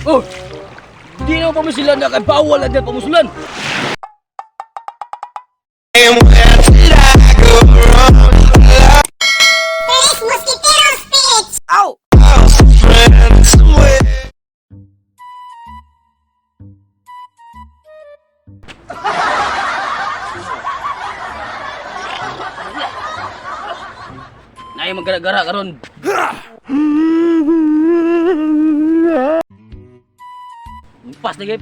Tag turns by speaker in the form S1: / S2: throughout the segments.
S1: Oh! Di na pamusilan na kay bawal na pamusulan.
S2: Tres Mosquiteros Pitch!
S1: Aw! Nay magara-gara karon. Pas lagi.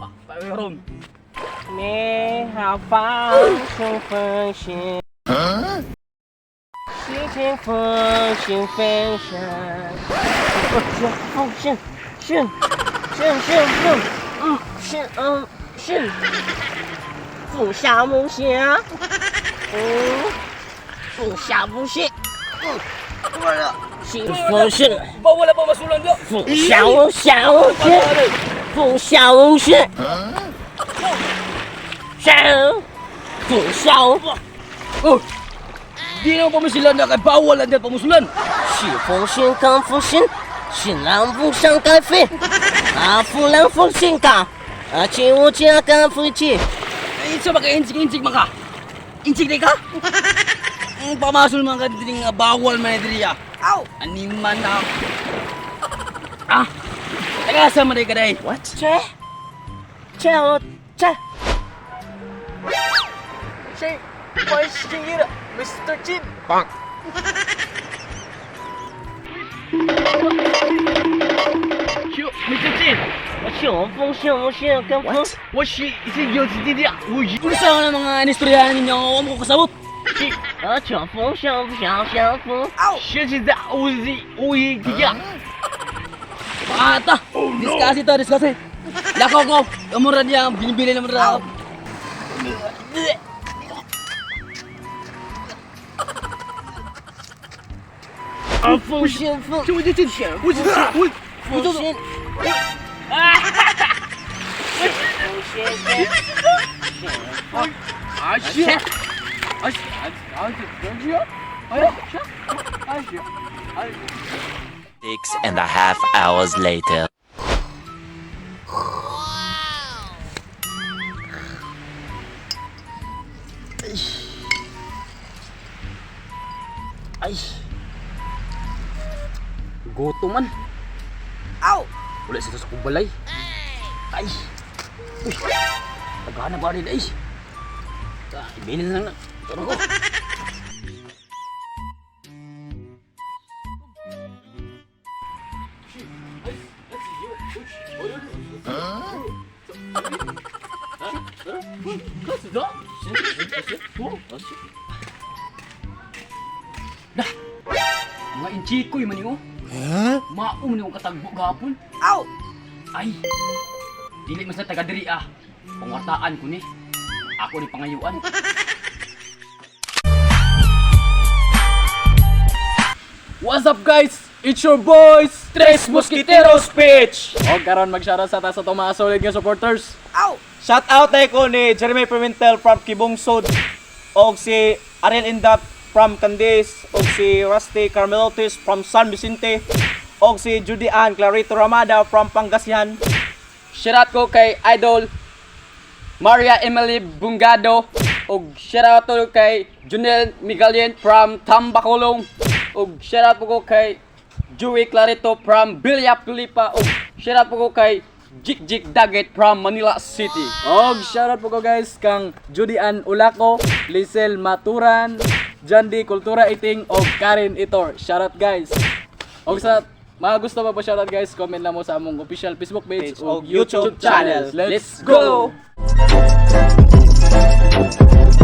S1: Pa, karon.
S3: 你好，放松放心，心情风心分享，我风心心心心风，嗯心嗯心，风下梦想，嗯，风下梦想，嗯，心风心，
S1: Bawal na pamasulan do.
S3: 风下梦想，风下梦想，想，风下。
S1: Oh! Di na pamusilan na kay bawal na pamusulan.
S3: 西风信港复兴，新浪不想改飞，啊，富浪风信港，啊，请我加干飞机。
S1: Ay, sa baka insik-insik maka. Insik di ka? Ang pamasul mga ka diri nga bawal man diri ah. Aw! Animan na. Ah! Taga sa man ka day?
S3: What? 这，这我这，
S4: Siya, Mr. Chin.
S1: Mr. Chin!
S3: 我小风信信跟风，
S4: 我是是有弟弟，我
S1: Unsa nga mga inistoryahan ninyo wa mo ko kasabot?
S3: 啊，小风信小小风，
S4: 学习在我是我一弟弟。
S1: Paata! Diskasi ta, diskasi. Lakaw ko. Amura niya binibili naman ra.
S3: 啊，风信风，
S4: 我就进去，我就我
S3: 风信，风信
S4: 啊是啊是啊啊是是哎呀是啊是啊。
S5: 6.5 hours later.
S1: Ay. Gutom man. Aw! Wala sa sa kubalay. Ay. Uy. Tagana ba rin ay. Ah, Ibinin lang na. Taro ko. Dah. Mga inchikoy man nimo. Mao man yung katagbo gapon. Aw! Ay. Dili man sa taga diri ah. Pangwartaan ko ni. Ako ni pangayuan.
S4: What's up, guys? It's your boys,
S1: Tres Mosquiteros Pitch!
S4: O karon mag-shoutout sa ta sa itong mga solid nga supporters.
S6: Shout out tayo ko ni Jeremy Pimentel from Kibungsod og si Ariel Indap from Candis og si Rusty Carmelotis from San Vicente og si Judy Ann Clarito Ramada from Pangasinan.
S1: Shoutout ko kay Idol Maria Emily Bungado ug shoutout to kay Junel Migalien from Tambacolong ug shoutout po ko kay Joey Clarito from Villa Filipa ug shoutout po ko kay Jik Jik Daget from Manila City.
S4: Og shoutout po ko, guys, kang Judy Ann Ulaco, Lisel Maturan, Jandy Kultura Iting og Karen Itor. Shoutout, guys. Og sa mga gusto pa po shoutout, guys, comment lang mo sa among official Facebook page
S6: Page
S4: og
S6: og YouTube
S4: YouTube channel.
S6: channel.
S4: Let's go!
S1: Let's go!